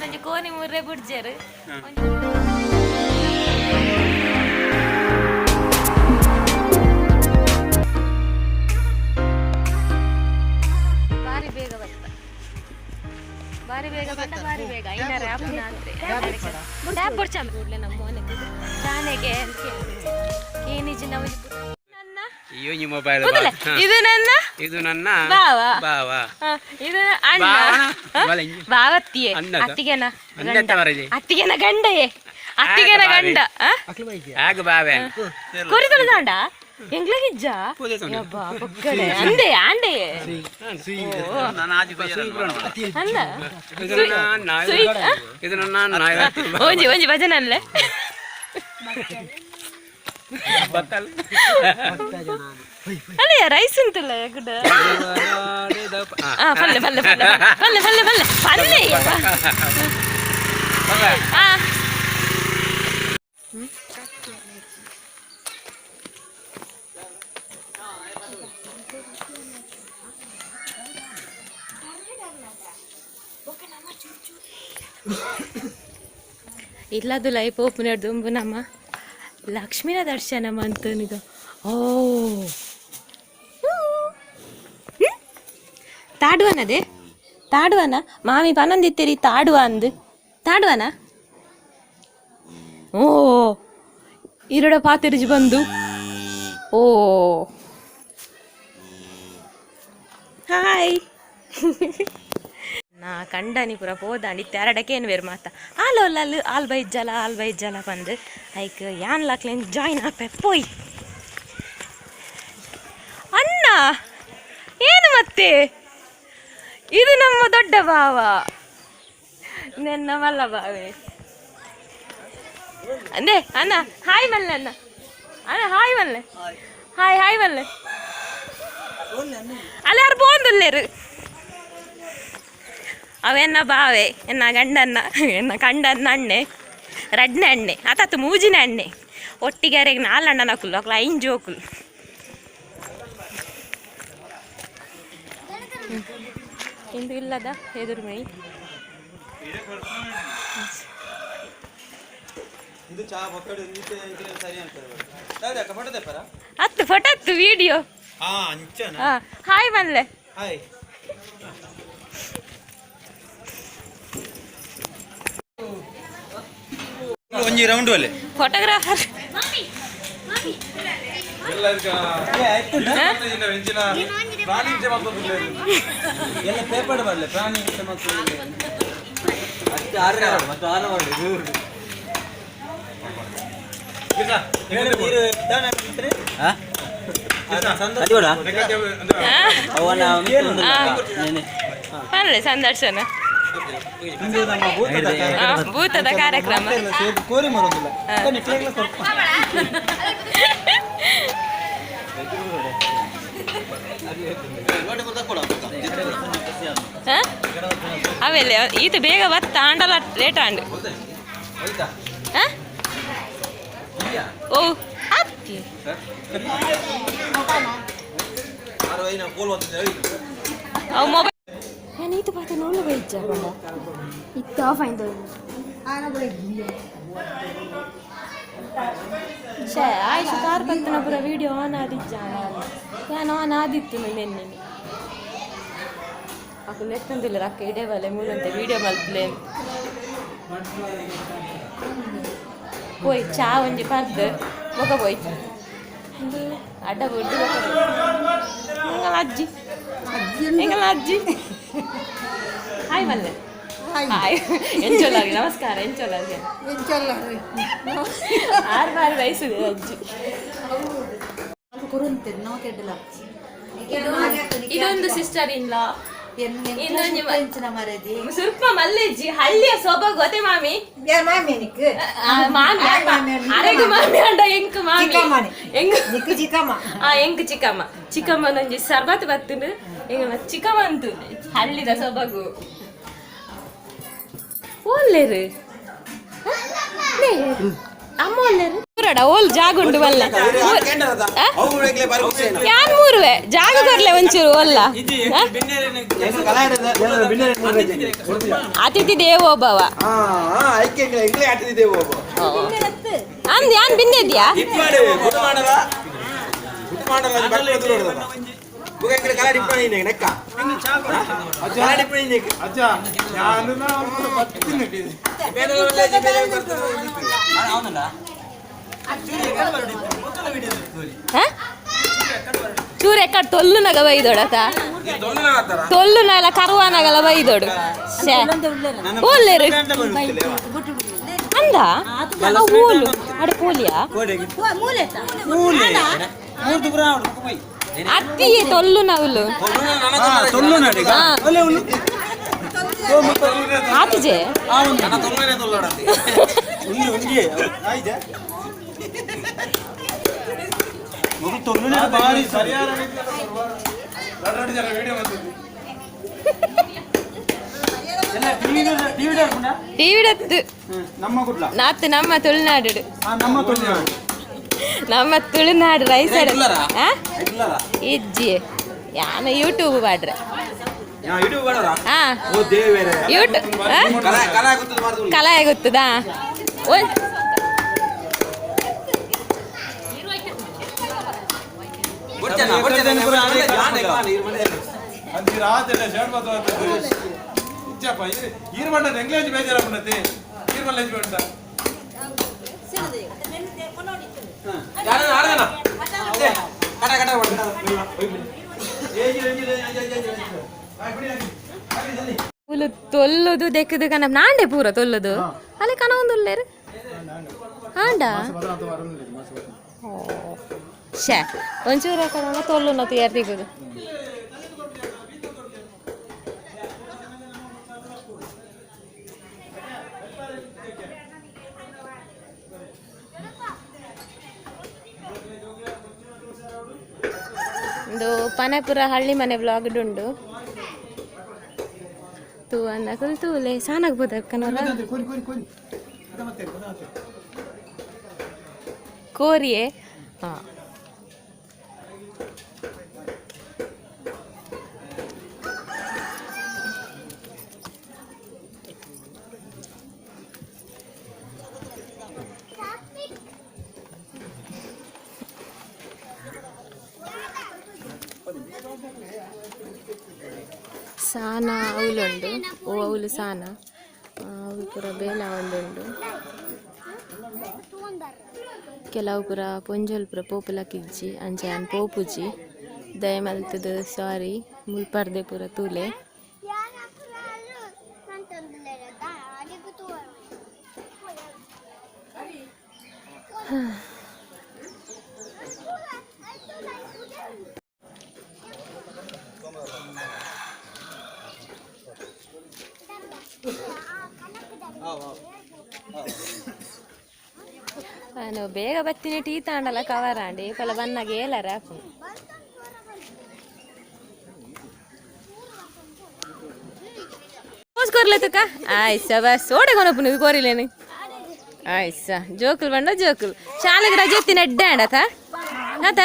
ಒಂಜಿ ಕೋನಿ ಮುರ್ರೆ ಬುಡ್ಜೆರ್. ಬಾರಿ ಬೇಗ ಬರ್ತ, ಬಾರಿ ಬೇಗ ಬಂದ, ಬಾರಿ ಬೇಗ ಐನಾರೆ ಅಪ್ಪನ ಅಂದ್ರೆ ಟ್ಯಾಪ್ ಬೊಡ್ಚ ಕೂಡ್ಲೆ ನಮ್ಮ ಮೋನೆಗೆ ದಾನೆಗೆ ಅಂತ ಕೇನಿಜಿ ನವಜಿ ನನ್ನ ಅಯ್ಯೋ, ಈ ಮೊಬೈಲ್. ಗೊತ್ತಲ್ಲ, ಇದು ನನ್ನ ಇದು ನನ್ನ ಬಾವ. ಬಾವ. ಹ, ಇದು ಅಣ್ಣ. ಬಾವನ? ಹ? ಬಲ ಹಿಂಗೆ. ಬಾವತ್ತಿಯೇ. ಅಣ್ಣದ? ಅತ್ತಿಗೆನ ಅಣ್ಣ ಗಂಡ. ತವರಜಿ. ಅತ್ತಿಗೆನ ಗಂಡಯೇ, ಅತ್ತಿಗೆನ ಆಯ್ತು, ಗಂಡ. ಹ? ಆಗ ಬಾವೆ. ಕೊರಿದಳು ದಾಂಡ ಎಂಗ್ಲ ಹಿಜ್ಜ. ಪೂಜೆ ತೊಂಡು. ಯಬ್ಬಾ, ಪೊಕ್ಕಡೆ ಅಂದೆ ಆಂಡೆಯೇ ಅಂದ. ಇದು ನನ್ನ ಅಣ್ಣ. ಸುಯ್- ಹ? ಇದು ನನ್ನ ಅಣ್ಣ. ಒಂಜಿ ಒಂಜಿ ಭಜನೆ ಅಲ್ಲೇ. ಬತ್ತಲ್. ಅಲ್ಲೇ ರೈಸ್ ಉಂಟಲ್ಲ ಗುಡ್ಡ. ಹಾ, ಪಲ್ಲೆ ಪಲ್ಲೆ ಪಲ್ಲೆ ಪಲ್ಲೆ ಪಲ್ಲೆ ಪಲ್ಲೆ ಪಲ್ಲೆ. ಹಾ. ಇಲ್ಲದು ಲೈಫ್ ಓಪನ್ ದುಂಬು ನಮ್ಮ ಲಕ್ಷ್ಮೀನ ದರ್ಶನ ಮಂತನಿಗ. ಓ, ತಾಡುವನದೇ ತಾಡುವನ ಮಾಮಿ ಪನೊಂದಿತ್ತೀರಿ ತಾಡುವ ಅಂದು ತಾಡುವನ. ಓ, ಇರಡ ಪಾತಿರಿಜಿ ಬಂದು. ಓ, ಹಾಯ್. ನಾ ಕಂಡನಿ ಪೂರ ಪೋದಾಂಡ್ ಇತ್ತೆ ಅರಡಕ್ಕೆ ಏನು ಬೇರೆ ಮಾತ ಆಲ್ ಒಲ್ಲಲ್ ಆಲ್ ಬೈಜ್ಜಲ ಆಲ್ ಬೈಜ್ಜಲ ಬಂದು ಐಕ್ ಯಾನ್ ಲಾಕ್ಲೇನ್ ಜಾಯಿನ್ ಆಪೆ ಪೋಯ್. ಅಣ್ಣ, ಏನು ಮತ್ತೆ? ಇದು ನಮ್ಮ ದೊಡ್ಡ ಭಾವ, ನಿನ್ನ ಮಲ್ಲ ಬಾವೆ ಅಂದೆ. ಅಣ್ಣ, ಹಾಯ್ ಮಲ್ಲೆ. ಅಣ್ಣ, ಅಣ್ಣ, ಹಾಯ್ ಮಲ್ಲೆ. ಹಾಯ್ ಹಾಯ್ ಮಲ್ಲೆ. ಅಲ್ಲ, ಯಾರು ಪೋಂದುಲ್ಲೇರು. ಅವ ಎನ್ನ ಬಾವೆ, ಎನ್ನ ಗಂಡನ್ನ, ಎನ್ನ ಕಂಡನ್ನ ಅಣ್ಣೆ, ರಡ್ನೆ ಅಣ್ಣೆ ಆತಾತು, ಮೂಜಿನ ಅಣ್ಣೆ. ಒಟ್ಟಿಗೆ ಅರೆಗ್ ನಾಲ್ ಅಣ್ಣನ ಅಕುಲು ಐನ್ ಜೋಕುಲು. ಇಂದು ಇಲ್ಲದ ಎದುರು ಮೈ. ಇದು ಚಾ ಪಕ್ಕಡೆ ಸರಿ ಅಂತ ಫೋಟೋ ತೆಪ್ಪರ. ಹತ್ತು ಫೋಟೋ, ಹತ್ತು ವಿಡಿಯೋ. ಹಾ, ಅಂಚನ. ಹಾ, ಹಾಯ್ ಮಲ್ಲೆ. ಹಾಯ್. ಒಂಜಿ ರೌಂಡ್ ಒಲ್ಲೆ. ಫೋಟೋಗ್ರಾಫರ್. ಎಲ್ಲ ಪೇಪರ್ ಬರಲೆ ಪ್ರಾಣಿ ಹಿಂಸೆ ಮಕ್ಕಳು ಅಷ್ಟೇ ಆರು ಮತ್ತು ಆರು ಮಾಡಿ. ಅಲ್ಲೇ ಸಂದರ್ಶನ. ಹಾ, ಭೂತದ ಕಾರ್ಯಕ್ರಮ. ಕೋರಿ ಮರೋದಿಲ್ಲ. ಹ? ಅವೆಲ್ಲ ಈತ ಬೇಗ ಬತ್ತ ಆಂಡಲ ಲೇಟ್ ಆಂಡ್. ಹ? ಓ ಅತ್ತಿ. ಅವು ಮೊಬೈಲ್ ನಾನು ಈತ ಪಾತ ನೋಡು ಬೈಜ. ಇತ್ತ ಫೈನ್. ಶೇ, ಆಯ್ತು. ಕಾರ್ ಪತ್ತನ ಪೂರ ವಿಡಿಯೋ ಆನ್ ಆದಿಜ್ಜ. ಯಾನ್ ಆನ್ ಆದಿತ್ತು ನಿನ್ನೆ. ಅಕುಲು ಎತ್ತೊಂದಿಲ್ಲ ರಕ್ಕ ಇಡೇ ಬಲೆ ಮೂಲಂತೆ ವಿಡಿಯೋ ಮಲ್ಪ್ಲೆ. ಪೋಯ್ ಚಾ ಒಂಜಿ ಪರ್ದು ಬೊಕ ಪೋಯ್ ಅಡ್ಡ ಬುಡ್ದು ಬೊಕ ಪೋಯ್. ಎಂಗಲ ಅಜ್ಜಿ, ಎಂಗಲ ಅಜ್ಜಿ. ಹಾಯ್ ಮಲ್ಲೆ, ಹಾಯ್. ಎಂಚೊಲ್ಲಾಗಿ ನಮಸ್ಕಾರ, ಎಂಚೊಲ್ಲಾಗಿ. ಆರು ಬಾರಿ ವಯಸ್ಸಿದೆ ಅಜ್ಜಿ. ಇದೊಂದು ಸಿಸ್ಟರ್ ಇನ್ ಲಾ. ಇನ್ನೊಂದು ಸುರ್ಪ ಮಲ್ಲೆಜ್ಜಿ ಹಳ್ಳಿಯ ಸೊಬಗು ಗೊತ್ತೆ ಮಾಮಿ. ಆ, ಮಾಮಿ ಅರೆಗು ಮಾಮಿ ಅಂಡ ಎಂಕ್ ಮಾಮಿ. ಎಂಕ್ ಚಿಕ್ಕಮ್ಮ. ಆ, ಎಂಕ್ ಚಿಕ್ಕಮ್ಮ. ಚಿಕ್ಕಮ್ಮನೊಂಜಿ ಸರ್ಬತ್ ಬತ್ತುಂಡು. ಎಂಗ ಚಿಕ್ಕಮ್ಮ ಅಂತು ಹಳ್ಳಿದ ಸೊಬಗು. ಓಲ್ಲೇರು ಅಮ್ಮ, ಒಲ್ಲೇರು. ಓಲ್ ಜಾಗ ಉಂಡು ಬಲ್ಲ. ಯಾನ್ ಮೂರುವೆ ಜಾಗ ಕೊರ್ಲೆ ಒಂಚೂರು ಒಲ್ಲ. ಅತಿಥಿ ದೇವೋ ಭವ. ಅಂದ್ ಯಾನ್ ಬಿನ್ನೆದ್ಯಾ? ಚೂರು ಎಕ್ಕಡ್ ತೊಲ್ಲು ನಗ ಬೈದೋಡತ, ತೊಲ್ಲು ನಗಲ ಕರುವಾನಗಲ ಬೈದೋಡು. ಓಲ್ಲೇರು ಅಂದ ಓಲು ಅಡೆ ಪೋಲಿಯಾ ಅತ್ತಿಯೇ ತೊಲ್ಲು ನವಲು ಆತಿಜೆ. ನಾತ್ ನಮ್ಮ ತುಳುನಾಡು, ನಮ್ಮ ತುಳುನಾಡು ರೈಸ್ ಇಜ್ಜಿ. ಯಾನ ಯೂಟ್ಯೂಬ್ ಪಾಡ್ರೆ. ಯೂಟ್ಯೂಬ್ ಕಲಾ ಗೊತ್ತದಾ? ತೊಲ್ಲುದು ದೆಕ್ಕದು ಕನ ನಾಂಡೆ ಪೂರ ತೊಲ್ಲುದು ಅಲ್ಲಿ ಕನ ಒಂದು ಉಲ್ಲೇರು ಆಂಡ ಶೇ ಒಂಚೂರು ಕನ ತೊಲ್ಲು ತಯಾರು ತಿಗುದು. ಒಂದು ಪನಪುರ ಹಳ್ಳಿ ಮನೆ ಬ್ಲಾಗ್ ಉಂಡು ತೂ ಅನ್ನ ತೂಲೆ ಸಾನಾಗ್ಬೋದು ಅಕ್ಕನವರ ಕೋರಿಯೇ. ಹಾ ಸಾನ ಅವಲುಂಡು, ಓ ಅವಲು ಸಾನ ಅವು ಪೂರ ಬೇಲ ಒಂದುಂಡು. ಕೆಲವು ಪೂರ ಪೊಂಜೊಲ್ ಪೂರ ಪೋಪುಲ ಕಿಜ್ಜಿ ಅಂಚೆ ಯಾನ್ ಪೋಪುಜಿ ದಯಮಲ್ತದ ಸಾರಿ ಮುಲ್ಪರ್ದೆ ಪೂರ ತೂಲೆ. ನಾನು ಬೇಗ ಬತ್ತೀನಿ ಟೀ ತಾಂಡಲ ಕವರ್ ಆಂಡಿ ಪಲ ಬನ್ನಾಗ ಏಲಾರ ಕೊರ್ಲೆ ತುಕ ಆಯ್ಸ ಬಸ್ ಓಡೆ ಕೊನಪ್ಪು ಕೋರಿಲೇನು ಆಯ್ಸ ಜೋಕುಲ್ ಬಂಡ ಜೋಕುಲ್ ಶಾಲೆಗೆ ರಜೆ ಎತ್ತಿನ ಎಡ್ಡೆ ಆಂಡತ ಆತ.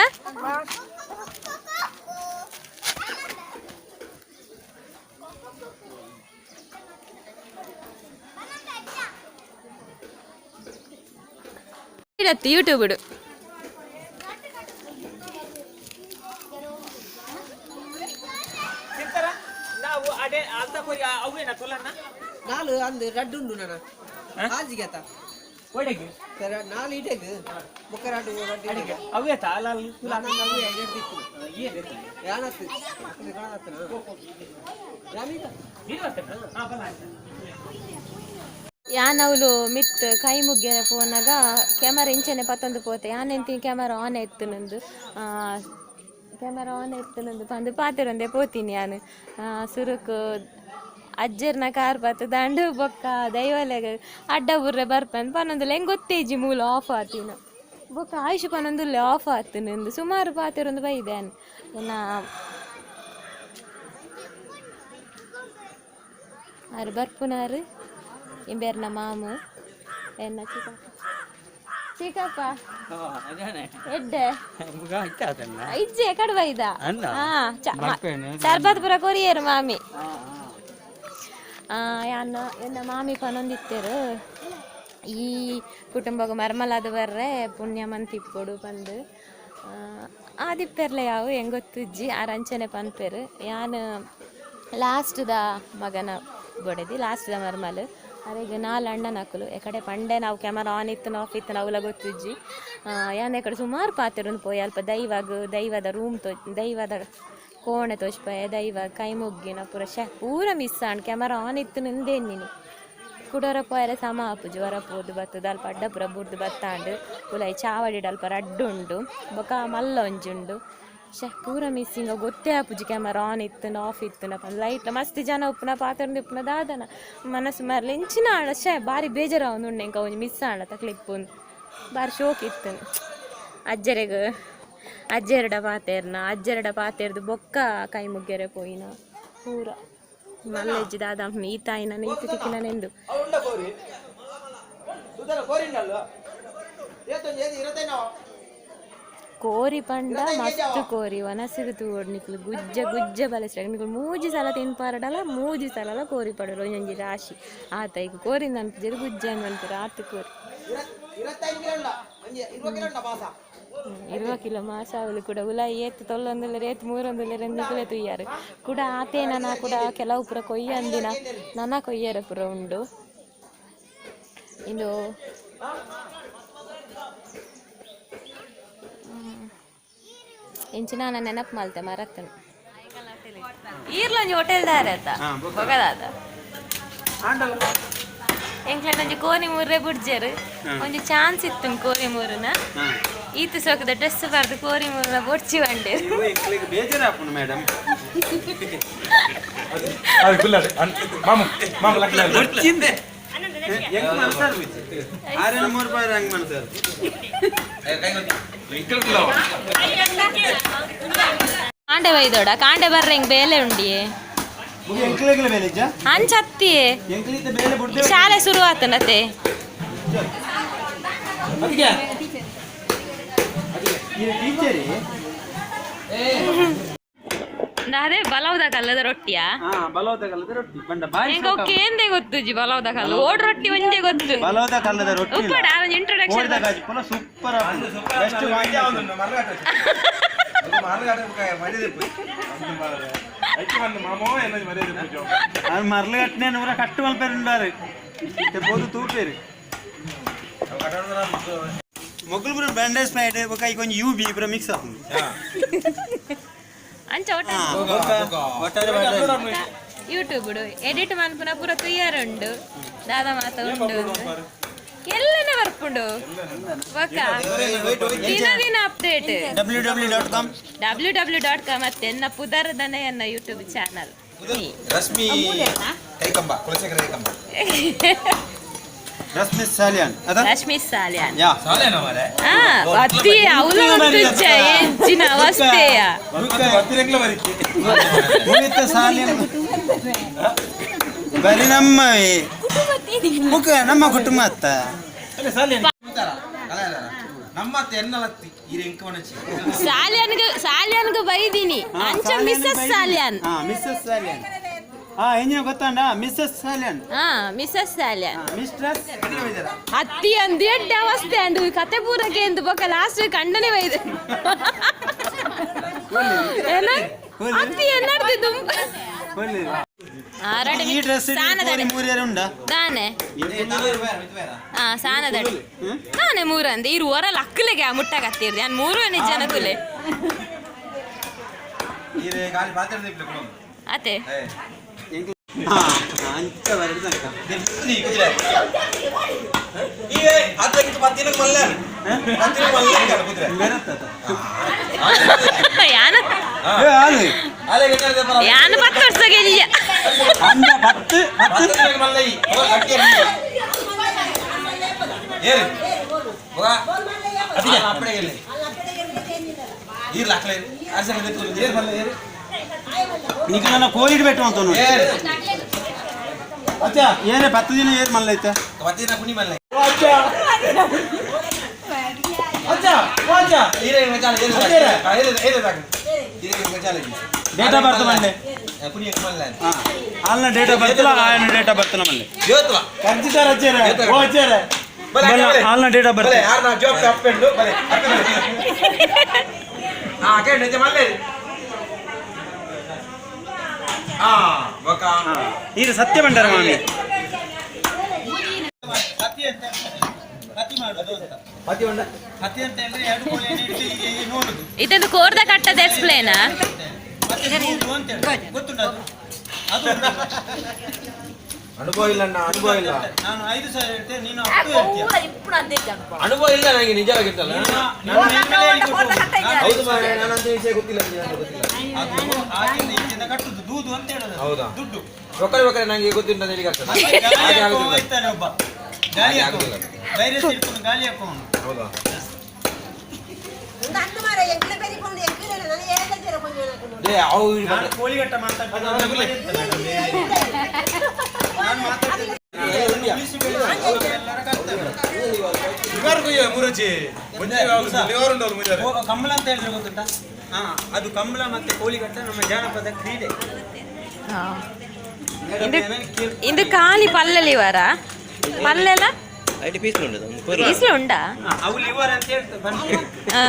ಯೂಟ್ಯೂಬ್ ಇಡು. ನಾಲು ಅಂದು ರಡ್ಡು ಉಂಡು ನನ್ನ ಆಜಿಗೆ ನಾಲು ಇಟೆಗ್ ಬೊಕ್ಕ ರಡ್ಡು ರಡ್ಡು ಅವೇ ತಾಲ ಯಾನತ್ತು ಯಾನವ್ಲು ಮಿತ್ ಕೈ ಮುಗ್ಯರೆ ಪೋನಾಗ ಕ್ಯಾಮರಾ ಇಂಚನೆ ಪತ್ತೊಂದು ಪೋತೆ ಯಾನ್ ಎಂತಿನ ಕ್ಯಾಮರಾ ಆನ್ ಎತ್ತು ನಂದು ಕ್ಯಾಮರಾ ಆನ್ ಎತ್ತು ನಂದು ಪಂದು ಪಾತೆರೊಂದೆ ಪೋತೀನಿ ಯಾನ್. ಸುರುಕು ಅಜ್ಜೆರ್ನ ಕಾರ್ ಪತ್ತು ದಂಡು ಬೊಕ್ಕ ದೈವಲೆಗ ಅಡ್ಡ ಬುರ್ರೆ ಬರ್ಪಂದು ಪನ್ನೊಂದುಲ್ಲ ಹೆಂಗೆ ಗೊತ್ತೇಜಿ ಮೂಲ ಆಫ್ ಆತಿನ ಬೊಕ್ಕ ಆಯುಷ್ ಪನ್ನೊಂದುಲ್ಲೆ ಆಫ್ ಆತು ಸುಮಾರು ಪಾತೆರೊಂದು ಬೈದೆ ನಾ. ಆರು ಬರ್ಪುನಾರು ಇಂಬೇರ್ನ ಮಾಮು ಎನ್ನ ಚಿಕ್ಕಪ್ಪ. ಚಿಕ್ಕಪ್ಪ ಎಡ್ಡೆ ಇಜ್ಜೆ ಕಡುವ ಇದ. ಶರ್ಬತ್ ಪೂರ ಕೊರಿಯರು ಮಾಮಿ. ಯಾನ್ ಎನ್ನ ಮಾಮಿ ಪನೊಂದಿತ್ತೆರು, ಈ ಕುಟುಂಬಗ್ ಮರ್ಮಲಾದ ಬರ್ರೆ ಪುಣ್ಯ ಮಂತಿಪ್ಪೊಡು ಪಂದ್. ಆದಿಪ್ಪೆರ್ಲ ಯಾವು ಎಂಗೊತ್ತುಜ್ಜಿ, ಆರ್ ಅಂಚನೆ ಪನ್ಪೆರು. ಯಾನ್ ಲಾಸ್ಟ್ದ ಮಗನ ಬೊಡೆದಿ, ಲಾಸ್ಟ್ದ ಮರ್ಮಲ್. ಅರೆಗ್ ನಾಲ್ ಅಣ್ಣನಕುಲು. ಎಕಡೆ ಪಂಡೆ ನಾವು ಕ್ಯಾಮರಾ ಆನ್ ಇತ್ತು ಆಫ್ ಇತ್ತು ಅವುಲ ಗೊತ್ತುಜ್ಜಿ. ಯಾನ್ ಎಕಡೆ ಸುಮಾರು ಪಾತೆರೊಂದು ಪೋಯಿ. ಅಲ್ಪ ದೈವಗ್ ದೈವದ ರೂಮ್ ತೋ, ದೈವದ ಕೋಣೆ ತೋಜ್ಪಾಯ, ದೈವ ಕೈ ಮುಗ್ಗಿನ ಪೂರ. ಶೆ, ಪೂರ ಮಿಸ್ ಆಂಡ್. ಕ್ಯಾಮರಾ ಆನ್ ಇತ್ತು ನಂದೇನಿನಿ. ಕುಡೊರ ಪೋಯರೆ ಸಮ ಆಪುಜಿ. ಹೊರ ಪೋದು ಬತ್ತುದು ಅಲ್ಪ ಅಡ್ಡ ಪೂರ ಬುಡ್ದು ಬತ್ತಾಂಡ್. ಉಲಾಯಿ ಚಾವಡಿಡ್ ಅಲ್ಪ ರಡ್ಡ್ ಉಂಡು, ಬೊಕ ಮಲ್ಲ ಒಂಜಿ ಉಂಡು. ಶೆ, ಪೂರ ಮಿಸ್ಸಿಂಗ್, ಗೊತ್ತೇ ಆಪುಜಿ ಕ್ಯಾಮರಾ ಆನ್ ಇತ್ತುಂಡ ಆಫ್ ಇತ್ತುಂಡ. ಲೈಟ್ ಮಸ್ತ್ ಜನ ಉಪ್ಪುನ ಪಾತೆರೊಂದು ಉಪ್ಪುನ ದಾದನ ಮನಸ್ಸು ಮರ್ಲ ಇಂಚಿನ ಆಂಡ. ಶೆ, ಬಾರಿ ಬೇಜಾರಾವೊಂದು ಉಂಡು ಎಂಕ್ ಒಂಜಿ ಮಿಸ್ ಆಂಡ ತಕ್ಲಿಪ್ಪು. ಬಾರಿ ಶೋಕ್ ಇತ್ತು. ಅಜ್ಜೆರೆಗ್ ಅಜ್ಜೆರಡ ಪಾತೆರ್ನ, ಅಜ್ಜೆರಡ ಪಾತೆರ್ದು ಬೊಕ್ಕ ಕೈ ಮುಗ್ಗೆರೆ ಪೋಯಿನ. ಪೂರ ಮಲ್ಲೆಜ್ಜಿ ದಾದ ಈ ತಾಯಿನ ಈತ ತಿಕ್ಕಿನ ನೆಂದು. ಕೋರಿ ಪಂಡ ಮಸ್ತ್ ಕೋರಿ ವನಸಿಗೆ ತೂವೊಡು ನಿಕ್ಲು. ಗುಜ್ಜ ಗುಜ್ಜ ಬಲಸ್ರೆ ನಿಕ್ಲು ಮೂಜಿ ಸಲ ತಿನ್ಪಾರಡಲ, ಮೂಜಿ ಸಲಲ ಕೋರಿ ಪಡೋಡು. ಒಂಜೊಂಜಿ ರಾಶಿ ಆತ. ಈಗ ಕೋರಿಂದ ಅನ್ಪುಜೆರ್, ಗುಜ್ಜೆ ಅನ್ಪುರ ಆತ್ ಕೋರಿ. 20 ಕಿಲೋ ಮಾಸಾವಲು ಕೂಡ ಉಲಾಯಿ ಏತ್ ತೊಲ್ಲೊಂದುಲ್ಲೆರ್, ಏತ್ ಮೂರೊಂದುಲ್ಲೆರ್ ನಿಕುಲೆ ತೂಯಾರು. ಕೂಡ ಆತೇ ನನ ಕೂಡ ಕೆಲವು ಪೂರ ಕೊಯ್ಯಂದಿನ ನನ ಕೊಯ್ಯರೆ ಪೂರ ಉಂಡು. ಇಂದು ಇಂಚಿನ ನಾನು ನೆನಪು ಮಲ್ತೆ ಮರತ್ತನು. ಈರ್ಲೊಂಜಿ ಹೋಟೆಲ್ ದಾರೆ ಆತ ಬೊಗದಾದ. ಎಂಕ್ಲೆನ ಒಂಜಿ ಕೋರಿ ಮೂರ್ರೆ ಬುಡ್ಜೆರ್. ಒಂಜಿ ಚಾನ್ಸ್ ಇತ್ತು ಕೋರಿ ಮೂರುನ. ಈತ ಸೋಕದ ಡ್ರೆಸ್ ಬರ್ದು ಕೋರಿ ಮೂರ್ನ ಬೊಡ್ಚಿ ಬಂಡೇರು. ಬೇಜಾರಾಪುಂಡು ಮೇಡಮ್. ಬೊಡ್ಚಿಂದೆ ಎಂಕ್ ಮನಸಾರು ಆರೇನು ಮೂರು ರೂಪಾಯಿ ಹಂಗೆ ಮನಸಾರು. ಕಾಂಡೆ ಬೈದೋಡ ಕಾಂಡೆ ಬರ್ರೆ ಹಿಂಗ್ ಬೇಲೆ ಉಂಡಿಯೇ. ಎಂಕ್ಲೆಗ್ಲ ಬೇಲೆ ಇಜ್ಜಾ? ಅಂಚತ್ತಿಯೇ. ಎಂಕ್ಲಿದ್ದ ಬೇಲೆ ಬುಡ್ದೆ. ಶಾಲೆ ಶುರು ಆತನತೆ. ಅದಕ್ಕೆ ಈ ಟೀಚರಿ. ಅದೇ ಬಲೌದ ಕಲ್ಲದ ರೊಟ್ಟಿಯಾ? ಹಾ, ಬಲವದ ಕಲ್ಲದ ರೊಟ್ಟಿ ಬಂಡ ಬಾರಿ. ಎಂಕ್ ಅವು ಕೇಂದೆ ಗೊತ್ತುಜಿ. ಬಲೌದ ಕಲ್ಲು ಓಡ್ ರೊಟ್ಟಿ ಒಂಜೆ ಗೊತ್ತು. ಬಲವದ ಕಲ್ಲದ ರೊಟ್ಟಿ. ಉಪ್ಪಡ ಒಂಜಿ ಇಂಟ್ರೊಡಕ್ಷನ್. ಕೋಳಿದ ಕಾಜಿ ಪುನಃ ಸೂಪರ್ ಬೆಸ್ಟ್. ಅದು ಮರ್ಲು ಕಟ್ಟನೆ ನೂರ ಕಟ್ಟು ಮಲ್ಪೇರು ಉಂಡಾರು ಪೋದು ತೂಪೇರು. ಮೊಗ್ಲು ಪೂರ ಬ್ಯಾಂಡೇಜ್ ಸ್ಪ್ರೈಟ್ ಬೊಕ ಐಕ್ ಒಂಜಿ you B ಪೂರ ಮಿಕ್ಸ್ ಆಪುಂಡು. ಅಂಚ ಒಟ್ಟ ಒಟ್ಟಾರೆ. ಯೂಟ್ಯೂಬ್ ಎಡಿಟ್ ಮನ್ಪುನ ಪೂರ ತುಯ್ಯಾರ ಉಂಡು, ದಾದ ಮಾತ ಉಂಡು, ಎಲ್ಲನೆ ಬರ್ಪುಂಡು. ಬೊಕ ದಿನ ದಿನ ಅಪ್ಡೇಟ್. ww.com. ww.com ಮತ್ತೆ ಎನ್ನ ಪುದರ್ದನೆ ಎನ್ನ ಯೂಟ್ಯೂಬ್ ಚಾನಲ್. ರಶ್ಮಿ ಕೈಕಂಬ, ಕುಲಶೇಖರ ಕೈಕಂಬ. ರಶ್ಮಿ ಸಾಲಿಯಾನ್ ಅದ. ರಶ್ಮಿ ಸಾಲ್ಯಾನ್. ಯಾ. ಆ ಅತಿ ಅವಲ ತುಜ್ಜ ಎಂಚಿನ ಅವಸ್ಥೆಯ. ಮುಗಿತ ಸಾಲಿಯನ್ ಬರೀ ನಮ್ಮವೇ ಮುಖ ನಮ್ಮ ಕುಟುಂಬ ಅತ್ತ. ಸಾಲ್ಯಾನ್ಗ್ ಸಾಲ್ಯಾನ್ಗ್ ಬೈದಿನಿ ಅಂಚ ಮಿಸ್ಸಸ್ ಸಾಲ್ಯಾನ್. ಹಾ, ಮಿಸ್ಸಸ್ ಸಾಲಿಯಾನ್. ಹಾ, ಎಂಜಿನ ಗೊತ್ತಾಂಡ? ಮಿಸ್ಸಸ್ ಸಾಲಿಯಾನ್. ಹಾ, ಮಿಸ್ಸಸ್ ಸಾಲ್ಯಾನ್. ಮಿಸ್ಟ್ರೆಸ್. ಅತ್ತಿ ಅಂದು ಎಡ್ಡೆ ಅವಸ್ಥೆ ಅಂಡು. ಈ ಕತೆ ಪೂರಕ್ಕೆ ಎಂದು ಬೊಕ ಲಾಸ್ಟ್ ಕಂಡನೆ ಬೈದೆ ಏನ ಅತ್ತಿ ಎನ್ನಡ್ತಿದ್ದು. ಈ ಡ್ರೆಸ್ ಮೂರ್ಯರ ಉಂಡಾ? ದಾನೆ? ಹಾ, ಸಾನದಡಿ ನಾನೇ ಮೂರಂದೆ. ಇರು ಹೊರಲ್ ಅಕ್ಕಲೆಗೆ ಆ ಮುಟ್ಟಾಗತ್ತಿರ್ದೆ ನಾನು ಮೂರು ಜನ ಕುಲೆ ಅತೆ. ಹಾ, ಅಂಚ ಬರಡು ತನಕ. ಯಾನ? ಏ, ಆಲು. ಯಾನ 10 ವರ್ಷ ಗೆಲ್ಲಿಯ. ಅಂದ 10 10. నీకు ನನ್ನ ಕೋಲಿಡ್ ಬೆಟ್ಟು ಅಂತ ನೋಡಿ. ಏನೇ 10 ದಿನ ಏರ್ ಮಲ್ಲ ಐತೆ. ಡೇಟ್ ಆಫ್ ಬರ್ತ್ ಮಂಡೆ ಅಲ್ಲ ಡೇಟ್ ಆಫ್ ಬರ್ತ್ ಆಯನ ಡೇಟ್ ಆಫ್ ಬರ್ತ್ ನಮ್ಮಲ್ಲಿ ಖರ್ಚಿದಾರ ಅಜ್ಜೇರೆ ಓ ಅಜ್ಜೇರೆ ಆಲ್ನ ಡೇಟ್ ಆಫ್ ಬರ್ತ್ ಯಾರನ್ನ ಜಾಬ್ ಅಪ್ಪೆಂಡು ಬಲೆ ಹಾ ಕೇಳಿ ನಿಜ ಮಲ್ಲೆ ಹಾ ಬೊಕ ಇದು ಸತ್ಯ ಬಂಡಾರ ಮಾಮಿ ಇದೊಂದು ಕೋರ್ದ ಕಟ್ಟದ ಎಕ್ಸ್ಪ್ಲೇನ್. ಅನುಭವ ಇಲ್ಲ ಅಣ್ಣ, ಅನುಭವ ಇಲ್ಲ. ನಾನು 5,000 ಹೇಳ್ತೇನೆ, ನೀನು 10 ಹೇಳ್ತೀಯ. ಅನುಭವ ಇಲ್ಲ ನನಗೆ ನಿಜವಾಗಿತ್ತಲ್ಲ. ಹೌದು ಮಾರ್ರೆ, ನಾನಂತ ವಿಷಯ ಗೊತ್ತಿಲ್ಲ ನನಗೆ, ನನಗೆ ಗೊತ್ತಿಲ್ಲ. ಅದು ಆಗಿಂದ ಈಚಿಂದ ಕಟ್ಟುದು ದೂದು ಅಂತ ಹೇಳೋದು. ಹೌದಾ? ದುಡ್ಡು ಒಕ್ಕರೆ ಒಕ್ಕರೆ ನಂಗೆ ಗೊತ್ತುಂಟು ಅಂತ ಹೇಳಿ ಆಗ್ತದೆ. ಮತ್ತೆ ಗಾಳಿ ಹಾಗೆ ಹಾಕುವ ಆಗುದಿಲ್ಲ. ಇರ್ತಾನೆ ಒಬ್ಬ ಗಾಳಿ ಹಾಗೆ ಹಾಕುವ ಆಗುದಿಲ್ಲ. ಧೈರ್ಯ ಇಟ್ಕೊಂಡು ಗಾಳಿ ಹಾಕುವನು. ಹೌದಾ? ಏ, ಅವು ಇವ್ರು ನಾನು ಕೋಳಿಗಟ್ಟ ಮಾತಾಡ್ತೀನಿ. ನಾನು ಮಾತಾಡ್ತೀನಿ. ಉಳಿಸಿ ಬೆಳೆಸಿ ಎಲ್ಲರ ಕರ್ತವ್ಯ. ಕಂಬಳ ಅಂತ ಹೇಳಿದ್ರೆ ಗೊತ್ತುಂಟಾ? ಹಾ, ಅದು ಕಂಬಳ ಮತ್ತೆ ಕೋಳಿಗಟ್ಟ ನಮ್ಮ ಜಾನಪದ ಕ್ರೀಡೆ. ಇಂದು ಖಾಲಿ ಪಲ್ಲೆಲಿ ಇವರ ಪಲ್ಲೆಲ್ಲ ಪೀಸ್ಲು ಉಂಡಾ? ಅವು ಲಿವರ್ ಅಂತ ಹೇಳ್ತಾರೆ ಬನ್ನಿ. ಆ.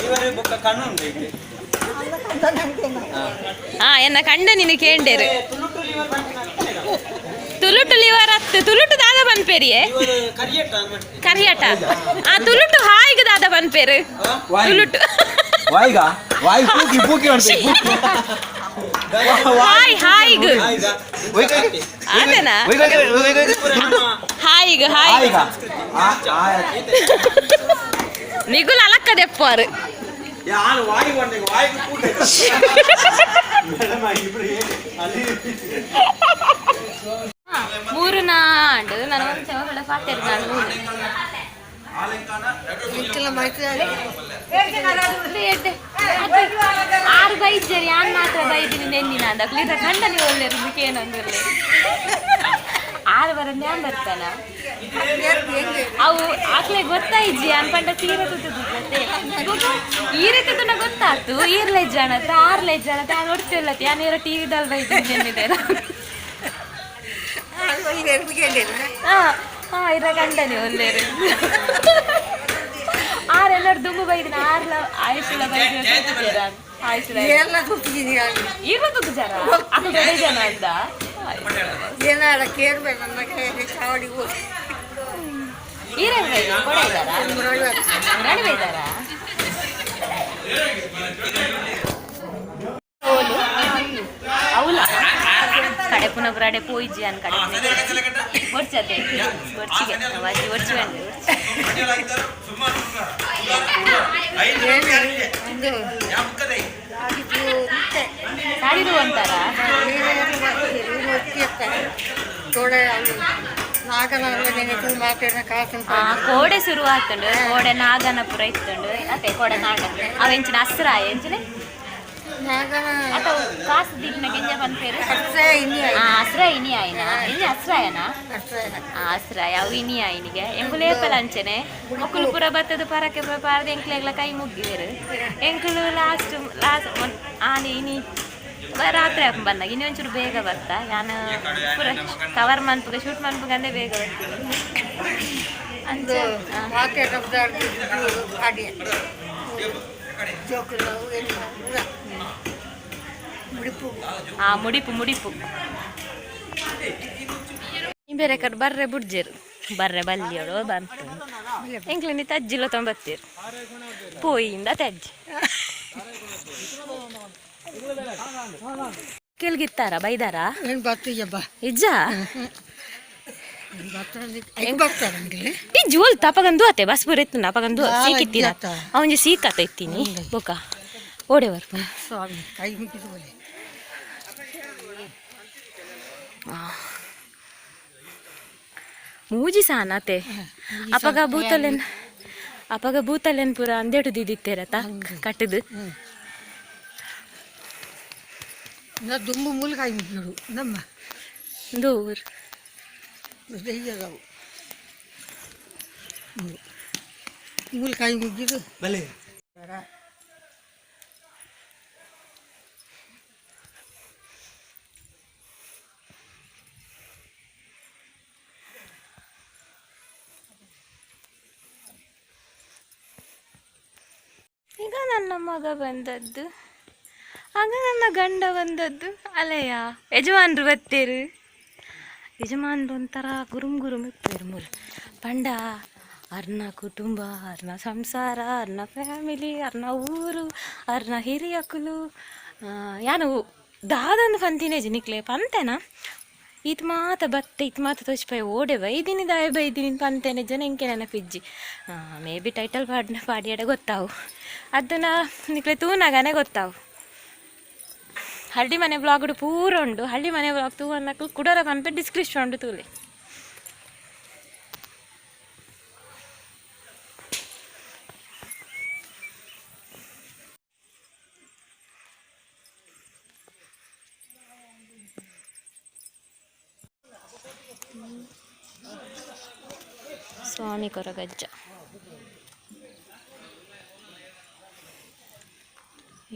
ಲಿವರ್ ಬೊಕ್ಕ ಕಣ್ಣು ಉಂಟು ಐತೆ. ಆ ಎನ್ನ ಕಂಡ ನೀನು ಕೇಂಡೇರು. ತುಳುಟು ಲಿವರ್ ಬಂತು. ತುಳುಟು ಲಿವರ್ ಅತ್ತು ತುಳುಟು ದಾದ ಬನ್ಪೇರಿಯೇ? ಲಿವರ್ ಕರಿಯಟ್ಟ ಮಾಡ್ತೀವಿ. ಕರಿಯಟ ಆ ತುಳುಟು ಹಾಯಿಗೆ ದಾದ ಬನ್ಪೇರು ತುಳುಟು? ವಾಯಿಗ ವಾಯ್ ಪೂಕಿ ಪೂಕಿ ಮಾಡ್ತೀವಿ. ಹಾಯ್ ಹಾಯಿಗ್ ಆತನಾ? ಹಾಯಿಗ್ ಹಾಯ್ ವಾಯಿಗ ನಿಗುಲ್ ಅಲಕ್ಕ ದೆಪ್ಪಾರು. ಯಾನು ವಾಯಿ ಬಂಡೆ ವಾಯಿಗೆ ಪೂಕಿ. ಮೂರು ನಾಂಡು ನಾನು ಒಂದು ಚವಗಳ ಪಾತೇರು ನಾನು ಮೂರು ಆರು ಬೈಜರಿ ಯಾನ್ ಮಾತ್ರ ಬೈದಿನಿ ನೆನ್ನಿನ ಅಂದ ಇದ ಕಂಡ ನೀವು ಒಳ್ಳೆರು ಏನಂದ್ರೆ ಆರು ಬರ ನ್ಯಾನ್ ಬರ್ತಾನ ಅವು ಆಕ್ಲೆ ಗೊತ್ತಾಯ್ಜಿ ಅನ್ಪಂಡ ಸೀರೆ ತುತ್ತದು ಗೊತ್ತೇ ಈ ರೀತಿ ತುನ ಗೊತ್ತಾಯ್ತು ಈರ್ಲೆ ಜನ ಆರ್ಲೆ ಜನ ತಾನು ನೋಡ್ತಿಲ್ಲ ಯಾನೇರ ಟಿವಿದಲ್ಲಿ ಬೈದಿನಿ ನೆನ್ನಿದೆ. ಹಾ ಹಾ ಇರ ಕಂಡನೆ ಒಲ್ಲೇರು ಆರೆಲ್ಲರೂ ದುಂಬು ಬೈದಿನ ಆರ್ಲ ಆಯುಷುಲ ಬೈದಿನ ಆಯುಷುಲ ಎಲ್ಲ ಕೂತಿದ್ದೀನಿ. ಈರ್ಲ ತುತ್ತು ಜನ ಅದು ದೊಡ್ಡ ಜನ ಅಂತ. ಏನಾರ ಕೇಳ್ಬೇಡ ನನ್ನ ಕೈಯಲ್ಲಿ ಚಾವಡಿ ಹೋಗಿ. ಈರೇನು ಬೈದ ಕೊಡ ಇದ್ದಾರಾ ಮುರಾಣಿ ಬೈದಾರಾ? ಓಲು ಅವಲ ಕಡೆ ಪುನಃ ಬರಾಡೆ ಪೋಯಿಜಿ ಅನ್ ಕಡೆ ಒರ್ಚದೆ ಒರ್ಚಿಗೆ ವಾಜಿ ಒರ್ಚಿ ಬಂದೆ. ಸಾಡಿದು ಅಂತಾರ. ಕೋಡೆ ಶುರು ಆತುಂಡು ಕೋಡೆ ನಾಗನಪುರ ಇತ್ತುಂಡು ಅತ್ತೆ ಕೋಡೆ ನಾಗ ಅವೆಂಚಿನ ಅಸ್ರ ಎಂಚಿನ ಅತ ಕಾಸು ದೀಪಿನ ಗೆಂಜ ಪನ್ಪೇರು ಅಸ್ರ ಇನಿ ಆಯ್ನ ಇನಿ ಅಸ್ರಾಯನ ಅಸ್ರಾಯ ಅವು ಇನಿ ಆಯ್ನಿಗೆ ಎಂಕುಲು ಏಪಲ ಅಂಚನೆ ಮೊಕ್ಕಲು ಪೂರ ಬತ್ತದ ಪರಕೆ ಪಾರ್ದು ಎಂಕ್ಲೆಗ್ಲ ಕೈ ಮುಗ್ಗಿವೇರು ಎಂಕುಲು ಲಾಸ್ಟ್ ಲಾಸ್ಟ್ ಆನೆ ಇನಿ ರಾತ್ರಿ ಹಾಕು ಬಂದಾಗ ಇನಿ ಒಂಚೂರು ಬೇಗ ಬರ್ತಾ ಯಾನು ಪೂರ ಕವರ್ ಮನ್ಪುಗ ಶೂಟ್ ಮನ್ಪುಗ ಅಂದೇ ಬೇಗ ಬರ್ತೀನಿ ಅಂಚ. ಆ ಮುಡಿಪು ಮುಡಿಪು ಬೇರೆ ಕಡೆ ಬರ್ರೆ ಬುಡ್ಜೇರು ಬರ್ರೆ ಬಲ್ಲಿಯೋಳು ಬಂತು ಎಂಕ್ಲಿನಿ ತಜ್ಜಿಲ ತೊಂಬತ್ತೀರು ಪೋಯಿಂದ ತಜ್ಜಿ ಕೆಲ್ಗಿತ್ತಾರ ಬೈದಾರ? ಏನು ಬರ್ತೀಯಬ್ಬ? ಇಜ್ಜ. ಬರ್ತಾರೆ. ಟಿಜ್ಜು ಒಲ್ತ ಅಪಗಂದು ಅತ್ತೆ ಬಸ್ ಪೂರ ಇತ್ತು ಅಪಗಂದು ಸೀಕಿತ್ತೀನ ಅವಂಜಿ ಸೀಕತ್ತ ಇತ್ತೀನಿ ಬೊಕ ಓಡೆ ಬರ್ಪ. ಸ್ವಾಮಿ ಕೈ ಮುಗಿದು ಬೋಲೆ. ಮೂಜಿ ಸಾನತೆ ಅಪಗ ಭೂತಲೆನ್ ಅಪಗ ಭೂತಲೆನ್ ಪೂರ ಅಂದೇಟು ದಿದಿತ್ತೇರತ ಕಟ್ಟದು. ನಾ ದುಂಬು ಮೂಲ ಕೈ ಮುಗಿಡು ನಮ್ಮ ದೂರ್ ದೆಯ್ಯದವು. ಮೂಲ ಕಾಯಿ ಮುಗ್ಗಿದು ಬಲೆ. ಈಗ ನನ್ನ ಮಗ ಬಂದದ್ದು, ಆಗ ನನ್ನ ಗಂಡ ಬಂದದ್ದು. ಅಲೆಯ ಯಜಮಾನ್ರು ಬತ್ತೇರು. ಯಜಮಾನ್ರು ಒಂಥರ ಗುರುಮ್ ಗುರುಮ್ ಇಪ್ಪೇರು ಮೂಲ ಪಂಡ. ಅರ್ನ ಕುಟುಂಬ, ಅರ್ನ ಸಂಸಾರ, ಅರ್ನ ಫ್ಯಾಮಿಲಿ, ಅರ್ನ ಊರು, ಅರ್ನ ಹಿರಿಯಕುಲು. ಯಾನು ದಾದೊಂದು ಪಂತಿನೇಜಿ ನಿಕ್ಲೆ ಪಂತೆನಾ? ಈತ್ ಮಾತ ಬತ್ತೆ, ಇತ್ ಮಾತ ತೋಚಿಪಾಯಿ ಓಡೆ ಬೈದಿನಿ, ದಾಯ ಬೈದಿನಿ ಪಂತೇನೆ ಜನ ಎಂಕೆ ನೆನಪಿಜ್ಜಿ. ಮೇ ಬಿ ಟೈಟಲ್ ಪಾಡ್ನ ಪಾಡಿಯಡ ಗೊತ್ತಾವು, ಅದನ್ನ ನಿಕ್ಲೆ ತೂನಾಗನೆ ಗೊತ್ತಾವು. ಹಳ್ಳಿ ಮನೆ ಬ್ಲಾಗ್ ಪೂರ ಉಂಡು. ಹಳ್ಳಿ ಮನೆ ಬ್ಲಾಗ್ ತೂವನ್ನಕ್ಲು ಕುಡರ ಪನ್ಪೆ ಡಿಸ್ಕ್ರಿಪ್ಷನ್ ಉಂಡು, ತೂಲೆ. ಸ್ವಾಮಿ ಕೊರಗಜ್ಜ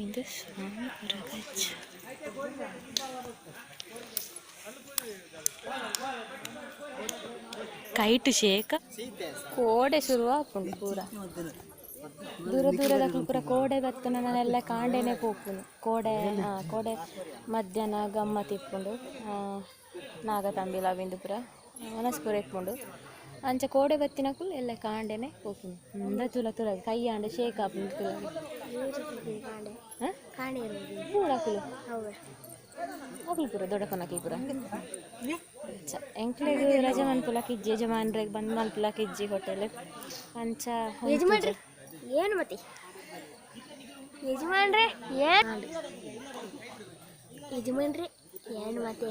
ಇದು, ಸ್ವಾಮಿ ಕೊರಗಜ್ಜ. ಕೈಟ್ ಶೇಕ ಕೋಡೆ ಶುರು ಆಪುಂಡು ಪೂರ. ದೂರ ದೂರದ ಪೂರ ಕೋಡೆ ಬತ್ತನ ನಾನೆಲ್ಲ ಕಾಂಡೆನೆ ಪೋಪುನು ಕೋಡೆ. ಕೋಡೆ ಮಧ್ಯಾಹ್ನ ಗಮ್ಮತ್ ಇಪ್ಪುಂಡು. ನಾಗತಂಬಿಲ ಬಿಂದು ಪೂರ ಮನಸ್ ಪೂರ ಇಪ್ಪುಂಡು. ಅಂಚ ಕೋಡೆ ಬತ್ತಿನಕುಲು ಎಲ್ಲ ಕಾಂಡೆನೆ ಪೋಪುನು. ಅಂದ ತುಲ ತುಲ ಕೈ ಆಂಡ ಶೇಕ್ ಆಪುಂಡು ತುಲ. ಪೂರ ಅಕುಲು ಅಕುಲು ಪೂರ ದೊಡ್ಡಪ್ಪನಕುಲು ಪೂರ. ಅಂಚ ಎಂಕ್ಲೆಗ್ ರಜೆ ಮನ್ಪುಲಕ್ ಇಜ್ಜಿ, ಯಜಮಾನ್ರೆಗ್ ಬಂದ್ ಮನ್ಪುಲಕ್ ಇಜ್ಜಿ ಹೋಟೆಲ್. ಅಂಚ. ಯಜಮಾನ್ರೆ ಏನು ಮತ್ತೆ? ಯಜಮಾನ್ರೆ ಏನು? ಯಜಮಾನ್ರೆ ಏನು ಮತ್ತೆ?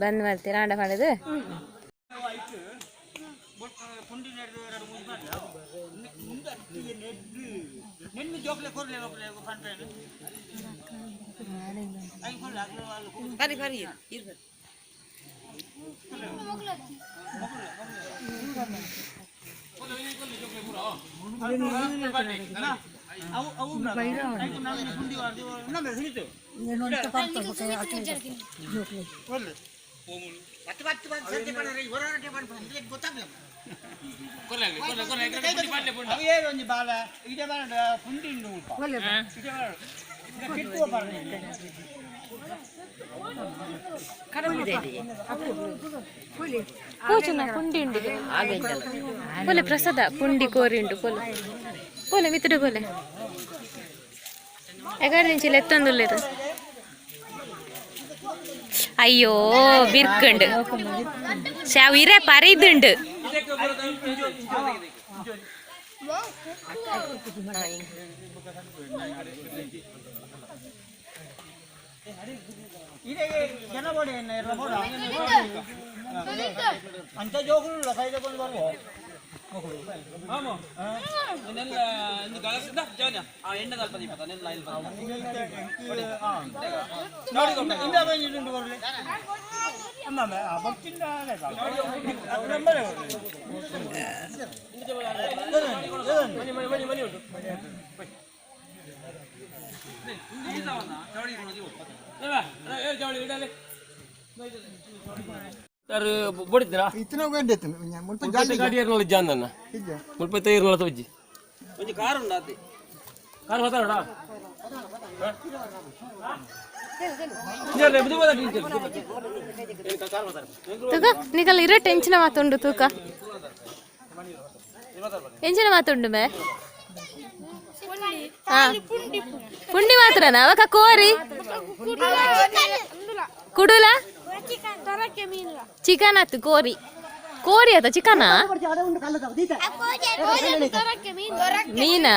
ಬಂದ್ ಮಾಡ್ತೀರಾ ಆಂಡ ಮಾಡೋದು? ಪೂಚುನ ಪುಂಡಿ ಉಂಡು ಪೋಲೆ, ಪ್ರಸಾದ ಪುಂಡಿ ಕೋರಿ ಉಂಡು. ಪೋಲೆ ಪೋಲೆ ಮಿತ್ರ ಪೋಲೆ. ಎಗಾರ ಎತ್ತೊಂದುಲ್ಲೇರು. ಅಯ್ಯೋ, ಬಿರ್ಕಂಡು ಶಾವ್ ಇರೆ ಪರಿದುಂಡು. ಅಂಚ ಜೋಕುಲು ಸೈಡ್ ಬಂದು ಬರುವ. ಒಂಜಿ ಕಾರ್ ಉಂಡು ಅದೇ ಕಾರ್ ಮಾತಾಡೋಣ. ತೂಕ ನಿಕಲ್ ಇರ ಟೆನ್ಷನ್ ಮಾತುಂಡು. ತೂಕ ಎಂಚಿನ ಮಾತುಂಡು ಮೇ? ಪುಂಡಿ ಮಾತ್ರನಾ? ಅವಕ ಕೋರಿ ಕುಡುಲ ಚಿಕನ್ ಆತು. ಕೋರಿ ಕೋರಿ ಆತ ಚಿಕನ ಮೀನಾ?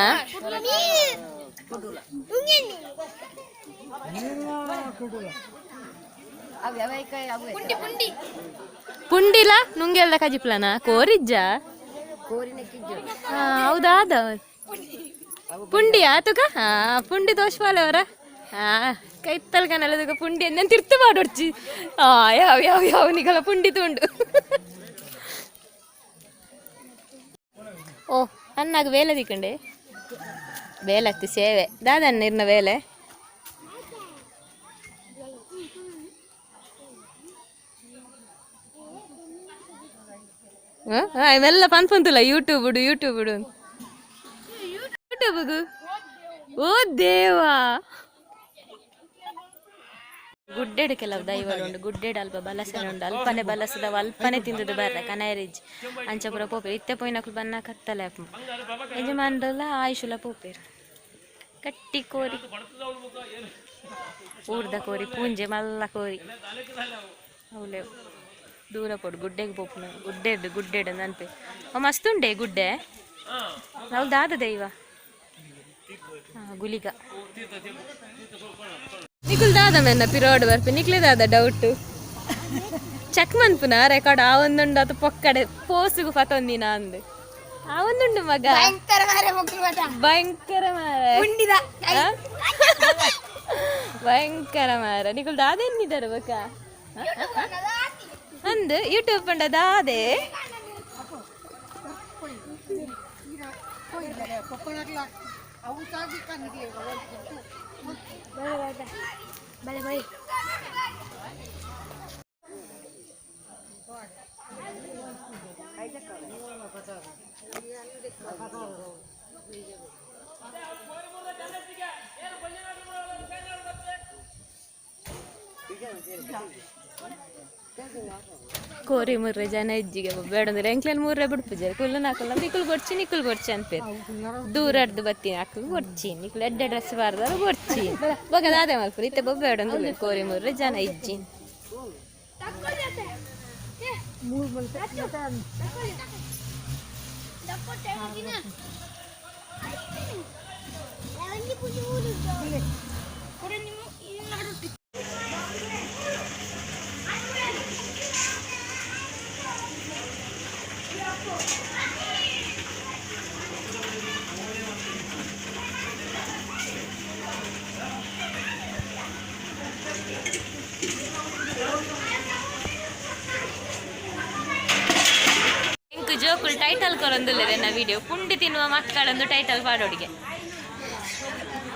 ಪುಂಡಿಲ ನುಂಗೆಲ್ದ ಕಜಿಪ್ಲನ ಕೋರಿಜ್ಜ? ಹಾ, ಹೌದಾ? ಅದ ಪುಂಡಿಯಾ ತುಕ? ಹಾ, ಪುಂಡಿ ದೋಷ್ಪಾಲೆ ಅವರ. ಹಾ, ಕೈತಲ್ ಕನಲ ತುಕ ಪುಂಡಿ ಎಂದೆನ್ ತಿರ್ತು ಪಾಡೊಡ್ಚಿ. ಆ ಯಾವ ಯಾವ ಯಾವ ನಿಗಲ ಪುಂಡಿ ತುಂಡು. ಓ. ಅನ್ನಾಗ ಬೇಲೆ ದಿಕ್ಕಂಡೆ ಬೇಲತ್ತಿ ಸೇವೆ ದಾದಣ್ಣ ಇರ್ನ ಬೇಲೆ. ಇವೆಲ್ಲ ಪನ್ಪುಂತಲ್ಲ ಯೂಟ್ಯೂಬ್ ಯೂಟ್ಯೂಬ್ ಯೂಟ್ಯೂಬ್ಗು. ಓ ದೇವಾ, ಗುಡ್ಡೆಡು ಕೆಲವು ದೈವಲು ಉಂಡು. ಗುಡ್ಡೆಡು ಅಲ್ಪ ಬಲಸನೆ ಉಂಡು. ಅಲ್ಪನೆ ಬಲಸದವ ಅಲ್ಪನೆ ತಿಂದದು ಬರ್ರೆ ಕನಯರಿಜ್ ಅಂಚ ಪೂರ ಪೋಪೇರು. ಇತ್ತೆ ಪೋಯಿನಕುಲು ಬನ್ನ ಕತ್ತಲೆ ಅಪ್ಪ ಯಜಮಾನ್ರಲ್ಲ ಆಯುಷುಲ ಪೋಪೇರು. ಕಟ್ಟಿ ಕೋರಿ ಊರ್ದ ಕೋರಿ ಪೂಂಜೆ ಮಲ್ಲ ಕೋರಿ ಅವಲೆ ದೂರ ಪೋಡು ಗುಡ್ಡೆಗೆ ಪೋಪುನ. ಗುಡ್ಡೆಡು ಗುಡ್ಡೆಡು ಅನ್ಪೆ ಮಸ್ತ್ ಉಂಡೆ ಗುಡ್ಡೆ. ನಾವು ದಾದ ದೈವ ಗುಲಿಗ ನಿಕುಲ್ ದಾದ ಮೆನ್ನ ಪಿರೋಡ್ ಬರ್ಪಿ ನಿಕ್ಲೆ ದಾದ ಡೌಟ್ ಚೆಕ್ ಮನ್ಪುನ ರೆಕಾರ್ಡ್ ಆ ಒಂದುಂಡು ಅದು ಪೊಕ್ಕಡೆ ಪೋಸುಗು ಪತೊಂದಿನ ಅಂದು ಆ ಒಂದುಂಡು ಮಗ ಭಯಂಕರ ಮಾರೆ ಮಕ್ಕಳು ಮಾತ್ರ ಭಯಂಕರ ಮಾರೆ ಉಂಡಿದ ಆ? ಭಯಂಕರ ಮಾರ ನಿಕುಲ್ ದಾದ ಎನ್ನಿದ್ದಾರೆ ಬಕ ಅಂದು ಯೂಟ್ಯೂಬ್ ಪಂಡ ದಾದೆ. ಬಳೆ ಬಳೆ. ಕೋರಿ ಮುರ್ರೆ ಜನ ಇಜ್ಜಿಗೆ ಬೇಡಂದ್ರೆ ಎಂಕ್ಲೇನ್ ಮೂರ್ರೆ ಬಿಡ್ಪುಜಾರೆ ಕುಲ್ಲು ನಾಕಲ್ಲ ನಿಕುಲ್ ಬೊಡ್ಚಿ ನಿಕುಲ್ ಬೊಡ್ಚಿ ಅನ್ಪೇರು. ದೂರಡ್ದು ಬತ್ತೀನಿ ಅಕ್ಕಲು ಬೊಡ್ಚಿ ನಿಕುಲ್ ಎಡ್ಡೆ ಡ್ರೆಸ್ ಬಾರ್ದಾರ ಬೊಡ್ಚಿ ಬೊಕ ದಾದೆ ಮಲ್ಪುರು ಇತ್ತೆ ಬೇಡಂದ್ರೆ ಕೋರಿ ಮುರ್ರೆ ಜನ ಇಜ್ಜಿ. ಇಂಕ್ ಜೋಕುಲ್ ಟೈಟಲ್ ಕೊರೊಂದುಲ್ಲೆರ್ ಎನ್ನ ವಿಡಿಯೋ ಪುಂಡಿ ತಿನ್ನುವ ಮಕ್ಕಳೊಂದು ಟೈಟಲ್ ಪಾಡೋಡಿಗೆ.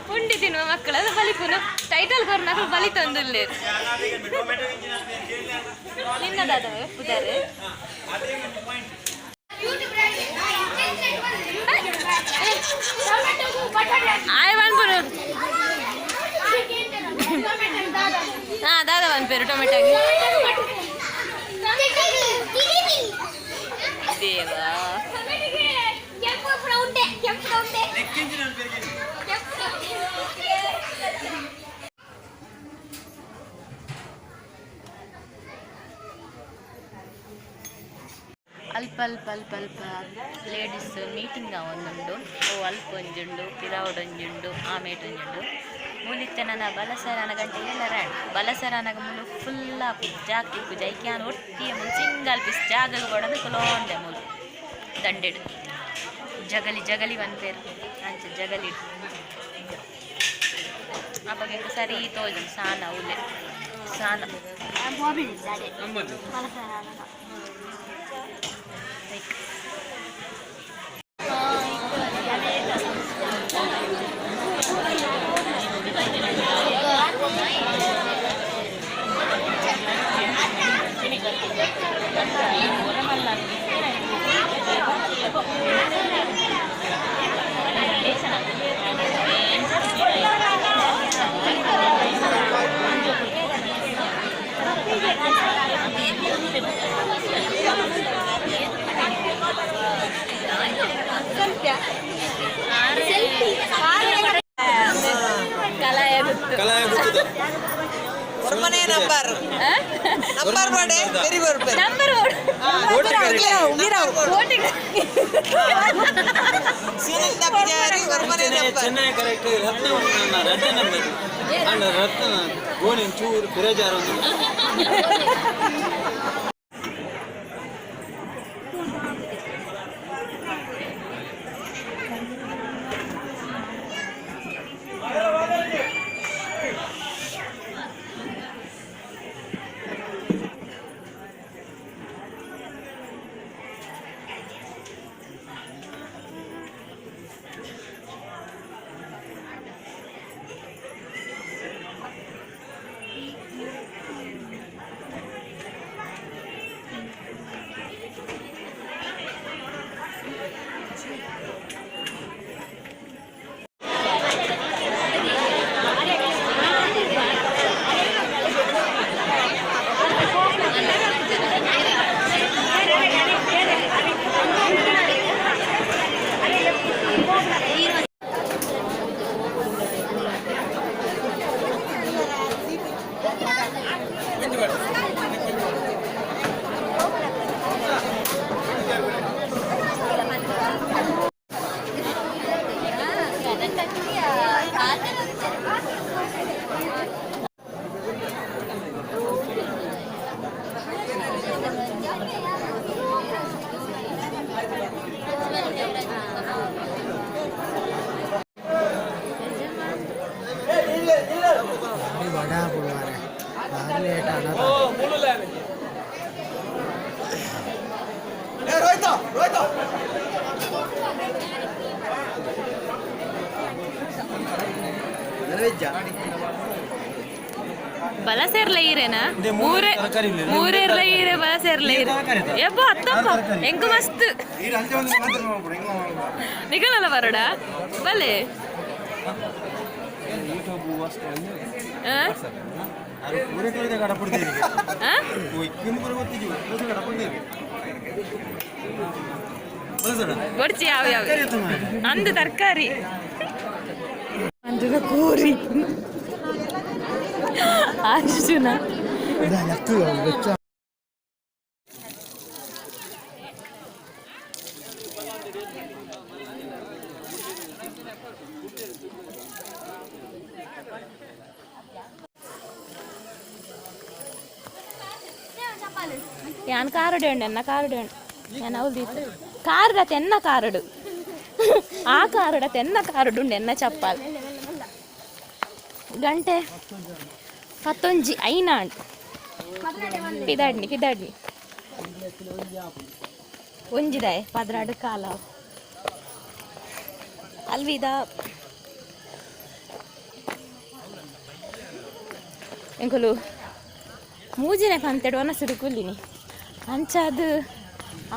ಪುಂಡಿ ತಿನ್ನುವ ಮಕ್ಕಳು ಅದು ಬಲಿಪುನು ಟೈಟಲ್ ಕೊರ್ನಕುಲು ಬಲಿತೊಂದುಲ್ಲೆರ್. ನಿನ್ನದಾದ ಪುದರ್ ಆಯ್ ಪನ್ಪುನು. ಹಾ ದಾದ ಪನ್ಪೇರು ಟೊಮೆಟೊ ದೇವಾ. ಅಲ್ಪ ಅಲ್ಪ ಅಲ್ಪ ಅಲ್ಪ ಲೇಡೀಸ್ ಮೀಟಿಂಗ್ ಒಂದುಂಡು. ಓ ಅಲ್ಪ ಒಂಜುಂಡು, ಪಿರಾವುಡ್ ಒಂಜುಂಡು, ಆಮೇಟ್ ಒಂಜುಂಡು. ಮೂಲಿತ್ತೆ ನನ್ನ ಬಲಸರನ ಗಂಟೆ ಎಲ್ಲ ರಾಂಡ್ ಬಲಸರನಾಗ ಮುಲು ಫುಲ್ ಜಾಗ ತಿಕ್ಕು ಜೈಕ್ಯಾನ್ ಒಟ್ಟಿಗೆ ಮುಲು ಸಿಂಗಲ್ ಪೀಸ್ ಜಾಗಗೆ ಕೊಡೋದು ಕುಲೋಂಡೆ ಮುಲು ದಂಡೆಡು ಜಗಲಿ ಜಗಲಿ ಪನ್ಪೇರು ಅಂಚ ಜಗಲಿ ಅಪಗ ಸರಿ ತೋಜುಂಡು ಸಾನ ಉಲ್ಲೆ ಸಾನ. ಲೈಕ್ ಕಲಾಯ ಗೊತ್ತದ. ಒರ್ಮನೆ ನಂಬರ್ ನಂಬರ್ ಬಾಡೆ ವೆರಿ ಬರ್ಪೆ ನಂಬರ್. ಸುನಂದ ಪೂಜಾರಿ ಒರ್ಮನೆ number. Chennai correct Ratna Ratna number ಅಂಡ ರತ್ನ ಗೋಣಿ ಚೂರು ಪಿರಜಾರ ಒಂದು. ಬಲಸೇರ್ಲ ಈರೇನಾ? ಮೂರೇ ಮೂರೇರ್ಲ ಈರೆ, ಬಲಸೇರ್ಲ ಈರೆ. ಎಬ್ಬ ಅತ್ತಪ್ಪ ಎಂಕು ಮಸ್ತ್ ನಿಗಲಲ್ಲ ಬರೋಡ ಬಲೆ. ಆ? ಆ? ಬೊಡ್ಚಿ ಯಾವ ಯಾವ ಅಂದು ತರಕಾರಿ ಅಂಜುನ ಕೋರಿ ಅರ್ಜುನ. ಯಾನ್ ಕಾರುಡೆ ಉಂಡು, ಎನ್ನ ಕಾರುಡೆ ಉಂಡು. ನಾನು ಅವಲ್ದಿತ್ತು ಕಾರುಡ ತೆನ್ನ ಕಾರುಡು, ಆ ಕಾರುಡ ತೆನ್ನ ಕಾರುಡು ಉಂಡು ಎನ್ನ ಚಪ್ಪಾಲ್. ಗಂಟೆ ಪತ್ತೊಂಜಿ ಐನಾಂಡ್. ಪಿದಾಡ್ನಿ ಪಿದಾಡ್ನಿ ಒಂಜಿದಾಯ್ ಪದ್ರಾಡು ಕಾಲ ಅಲ್ವಿದ. ಎಂಕುಲು ಮೂಜಿನೆ ಪಂತೆಡು ಒನಸುಡು ಕುಲ್ಲಿನಿ. ಅಂಚಾದ್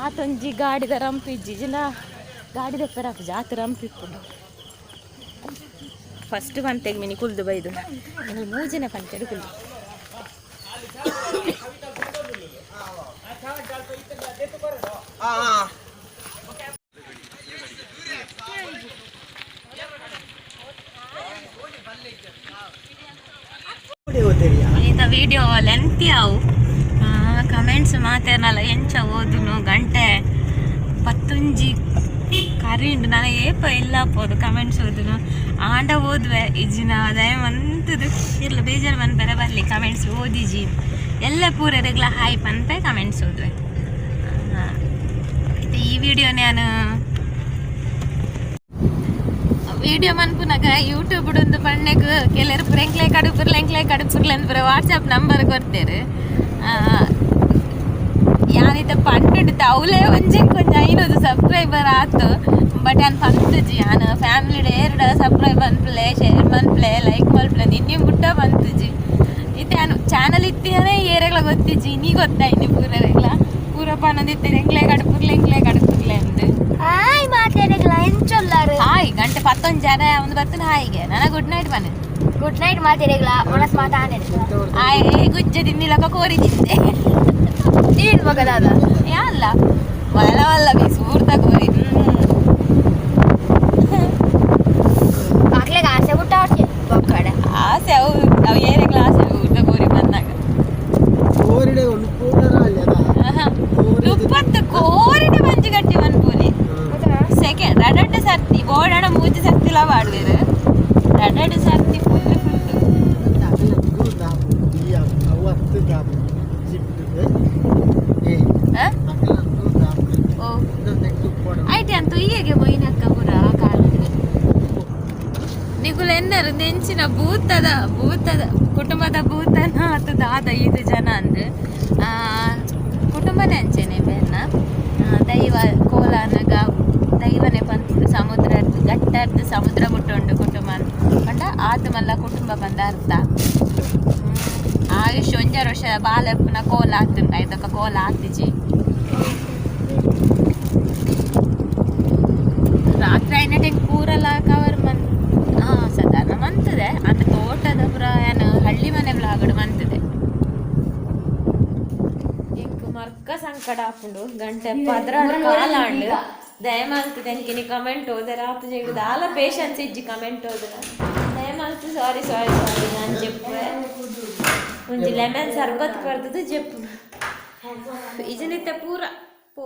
ಆತೊಂಜಿ ಗಾಡಿದ ರಂಪು ಇಜ್ಜಿ, ಜಿಂಡ ಗಾಡಿದ ಪೆರಾಪು ಜಾತ್ ರಂಪು ಇಪ್ಪುಂಡು. ಫಸ್ಟ್ ಪಂತೆಗ್ ಮಿನಿ ಕುಲ್ದು ಬೈದು ಎಂಕುಲು ಮೂಜಿನೆ ಪಂತೆಡು ಕುಲ್ಲಿ. ಈತ ವಿಡಿಯೋ ಲೆಂತ್ ಅವು ಕಮೆಂಟ್ಸ್ ಮಾತೇನಲ್ಲ ಎಂಚ ಓದುನು. ಗಂಟೆ ಪತ್ತೊಂಜಿ ಕರಿಂಡು, ನಾನು ಏಪ ಇಲ್ಲ ಪೋದು ಕಮೆಂಟ್ಸ್ ಓದುನು. ಆಂಡ ಓದುವೆ ಇಜ್ಜಿನ ದಯ ಮಂತದು ಇರ್ಲ ಬೇಜಾರು ಮನ್ಪೆರೆ ಬರ್ಲಿ. ಕಮೆಂಟ್ಸ್ ಓದಿಜಿ ಎಲ್ಲ ಪೂರೆರೆಗ್ಲ ಹಾಯ್ ಪನ್ಪೆ, ಕಮೆಂಟ್ಸ್ ಓದುವೆ. ಇತ್ತೆ ಈ ವಿಡಿಯೋ ನಾನು ವಿಡಿಯೋ ಮನ್ಪುನಗ ಯೂಟ್ಯೂಬ್ ಒಂದು ಪಣ್ಣೆಗ್ ಕೆಲವರು ಪೂರ ಎಂಕ್ಲೆ ಕಡುಪುರ್ಲೆ ಎಂಕ್ಲೆ ಕಡುಪುರ್ಲೆ ಅಂದ್ ಪೂರ ವಾಟ್ಸಪ್ ನಂಬರ್ ಕೊಡ್ತೇರು. ಯಾನಿತ ಪಂಡುಂಡು ಅವಲೇ ಒಂಜಿ ಕೊಂಚ 500 ಸಬ್ಸ್ಕ್ರೈಬರ್ ಆತು. ಬಟ್ ಯಾನ್ ಪಂತುಜಿ, ಯಾನ್ ಫ್ಯಾಮಿಲಿ ಏರ್ಡ ಸಬ್ಸ್ಕ್ರೈಬ್ ಮನ್ಪುಲೆ, ಶೇರ್ ಮನ್ಪುಲೆ, ಲೈಕ್ ಮನ್ಪುಲೆ ನಿನ್ನೆ ಬುಟ್ಟ ಪಂತುಜಿ. ಇತ್ತೆ ಯಾನ್ ಚಾನಲ್ ಇತ್ತಿನೇ ಏರೆಗ್ಲ ಗೊತ್ತಿಜ್ಜಿ, ನೀ ಗೊತ್ತಾಯ್ನಿ ಪೂರೆಗ್ಲ ಪೂರ ಪನೊಂದಿತ್ತೇನೆ ಎಂಕ್ಲೆ ಕಡುಪುರ್ಲೆ ಎಂಕ್ಲೆ ಕಡುಪುರ್ಲೆ ಅಂದ್. ಹಾಯ್ ಮಾತಾಡಗಲ ಎಂಚೊಲ್ಲಾರು. ಹಾಯ್ ಗಂಟೆ ಪತ್ತೊಂದು ಜನ ಒಂದು ಬರ್ತನ ಹಾಯಿಗೆ ನನ್ನ ಗುಡ್ ನೈಟ್ ಬನ್ನಿ. ಗುಡ್ ನೈಟ್ ಮಾತಾಡಗಲ ಒಣಸ್ ಮಾತಾನೆ. ಆಯ್ ಗುಜ್ಜೆ ತಿನ್ನಿಲಕ ಕೋರಿ ತಿಂದೆ. ನೀನ್ ಮಗದಾದ ಯಾಲ್ಲ ವಲ್ಲ ವಲ್ಲ ಬೀಸ್ ಊರ್ತ ಕೋರಿ. ಆಗ್ಲೇಗ ಆಸೆ ಬಿಟ್ಟ ಬೊಕ್ಕಡೆ. ಆಸೆ ಅವು ಅವು ಏರೆಗ್ಲ ಆಸೆ ಊರ್ತ ಕೋರಿ ಬಂದಾಗ ನುಪ್ಪತ್ತು ಕೋರಿಡ ಮಂಜು ಗಟ್ಟಿ ಮನ್ಪುಲಿ. ಸೆಕೆಂಡ್ ರಡಡ್ ಸರ್ತಿ ಬೋಡಣ ಮೂಜಿ ಸರ್ತಿಲ ಪಾಡುವೆರು, ರಡಡ್ ಸರ್ತಿ ಫುಲ್ ಫುಲ್. ಓ ಐಟಿ ಅಂತ ಹೀಗೆ ಪೋಯಿನಕ್ಕ ಪೂರ ಆ ಕಾಲದ ನಿಕುಲು ಎನ್ನರು ನೆಂಚಿನ ಭೂತದ ಭೂತದ ಕುಟುಂಬದ ಭೂತನ ಅತ್ತು ದಾದ ಇದು ಜನ ಅಂದ್ ಕುಟುಂಬನೇ ಅಂಚೆನೆ ಬೇರ್ನ ದೈವ ಕೋಲಾನಗ ದೈವನೆ ಪನ್ಪುಂಡು. ಸಮುದ್ರ ಗಟ್ಟರ್ದು ಸಮುದ್ರ ಮುಟ್ಟುಂಡು ಕುಟುಂಬ ಪಂಡ ಆತ ಮಲ್ಲ ಕುಟುಂಬ ಬಂದ ಅರ್ಥ. ಆಯುಷ್ ಒಂಜಾರು ವರ್ಷ ಬಾಲೆಪ್ಪುನ ಕೋಲ ಆಗ್ತುಂಡು, ಐತೊಕ ಕೋಲ ಆಗ್ತಿಜಿ. ರಾತ್ರಿ ಐನಟೆಂಗ್ ಪೂರಲ ಕವರ್ ಮನ್ ಸಾಧಾರಣ ಮಂತದೆ ಅಂಡ ತೋಟದ ಪೂರ ಏನು ಹಳ್ಳಿ ಮನೆ ಆಗಡು ಮಂತದೆ. ಎಂಕ್ ಮರ್ಕ ಸಂಕಟ ಆಪುಂಡು. ಗಂಟೆ ಪದ್ರಾಡ್ ಕಾಲಾಂಡ್. ದಯಮಾಲ್ತು ಎಂಕಿನಿ ಕಮೆಂಟ್ ಓದರ ಆಪುಜಿ, ದಾಲ ಪೇಷನ್ಸ್ ಇಜ್ಜಿ ಕಮೆಂಟ್ ಓದರ. ದಯಮಾಲ್ತು ಸಾರಿ ಸಾರಿ ಸಾರಿ ನಾನು ಚೆಪ್ಪುವೆ. ಒಂಜಿ ಲೆಮನ್ ಸರ್ಬತ್ ಪರ್ದದು ಜಪ್ಪು. ಇಜನಿತ್ತೆ ಪೂರ ಪೋ.